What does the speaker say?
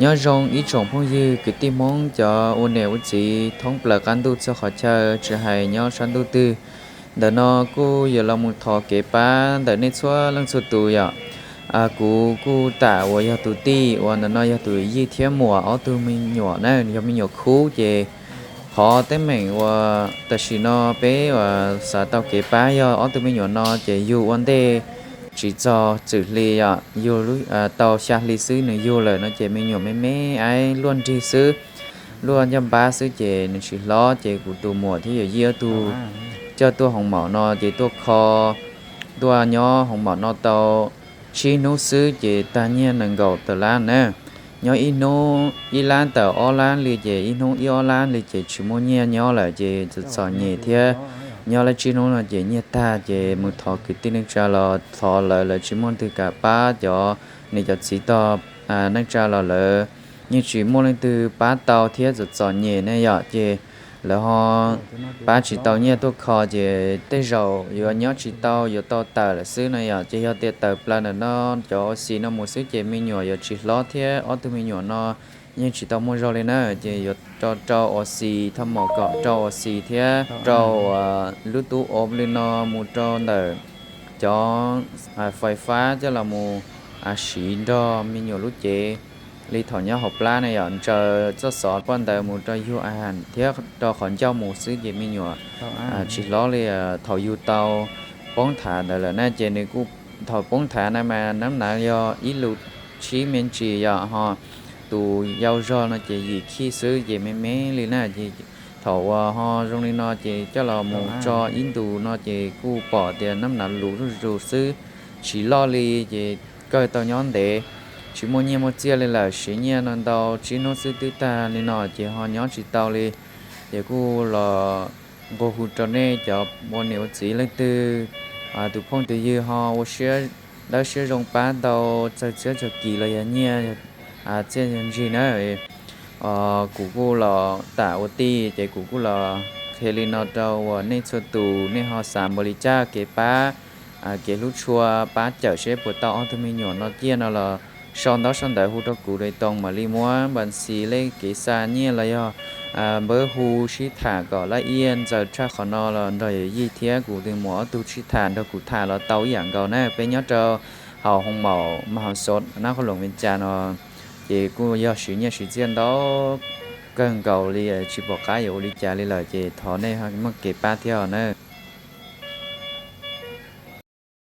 Nyob zoo ib tsoom phooj ywg kwv tij Hmoob cov ua niam ua txiv thoob plaws qab ntuj txhua qhov chaw, tsis hais nyob sab ntuj twg. Ntawm no kuj yuav los mus thov kev pab ntawm nej txhua leej txhua tus yom. Kuv kuj tam uas yog tus tij uas ntawm no yog tus yij thiab muam ob tug me nyuam na, yog me nyuam khub ces qhov teeb meem uas tam sim no peb uas xav tau kev pab yog ob tug me nyuam no ces yug ua ntej tsis txog txwm hli yom, yug tau xya hli xwb nws yug lawm no ces me nyuam me me aib luaj nrig xwb, luaj ncaj npab xwb ces nws tsis hlob ces kuv tus muam thiab yawm yij ob tug coj tuaj hoov maum no ces tuaj kho, tuaj nyob hoov maum no tau tsib hnub xwb ces tag nyiaj nees nkaum tawm lab na. Nyob ib hnub ib lab tawm ob lab li ces ib hnub ib ob lab li ces tsis muaj nyiaj nyob lawm ces txom txom nyem thiab. Nyob lab tsib hnub no ces nyiaj tag ces mus thov kwv tij neej tsa los thov lawv, lawv tsis muaj leej twg kam pab cov niam cov txiv tog neej tsa los lawv yeej tsis muaj leej twg pab tau thiab txom txom nyem ne yom ces lawv ho pab tsis tau nyiaj tuaj kho ces tej zaum yuav nyob tsis tau, yuav tau tawm lawm xwb no yom. Ces yog tias tawm plaws ntawm no cov ua xis no mus xwb ces me nyuam yuav tsis hlob thiab ob tug me nyuam no yeej tsis tau muaj zog li na. Ces yuav rau rau ua xis, thaj maum kom rau ua xis thiab rau lub tub o li no mus rau ntawm cov fais fab coj los mus siv nrog me nyuam lub cev li thaum nyob hauv plab na yom, ntsaws txoj xov poj ntawd mus rau yug a has thiab rau qhov ncauj mus xwb ces me nyuam tsis hlob li. Thaum yug tau poob thav ntawd lawm na ces nws kuj, thaum poob thav na mas nab nav yog ib lus tsib me ntsis yom, ho tus yau zog no ces yim khij xwb ces me me li na. Thaum uas ho zoo li no ces coj los mus tso ib ntus no ces kuj pom tias nab nav luv zuj zus xwb, tsis loj li ces kawg tau nyob ntev, tsis muaj nyiaj muaj txiaj li lawm, siv nyiaj no ntau tsib hnub xwb twb tag li no ces ho nyob tsis tau li. Ces kuj los nqua hu rau nej cov ua niam ua txiv leej twg tus phooj tus ywg ho ua siab dawb siab zoo pab tau txog txhiab txog kis los yog nyiaj txiaj yog ntsig na. Kuv kuj los tam ua tij ces kuv kuj los qhia li no rau uas nej txhua tus, nej ho xav npaum li cas kev pab, kev hlub tshua, pab cawm seb puas tau ob tug me nyuam no ciaj no los sau ntaub sau ntawv hu rau kuv li too mam li muab npas xis lej kev xa nyiaj los yog npawb hu sib tham kom laj iab ntxaws tshaj qhov no los nrog yawm yij thiab kuv tus muam ob tug sib tham nrog kuv tham los tau ib yam nkaus na. Peb nyob rau hauv hoo maum mas hauv xov nab qhov loos Vias Cas no ces kuj yog siv nyiaj siv txiaj ntau kawg nkaus li, tsis pom qab yuav ua li cas li lawm ces thov nej muaj kev pab thiab na.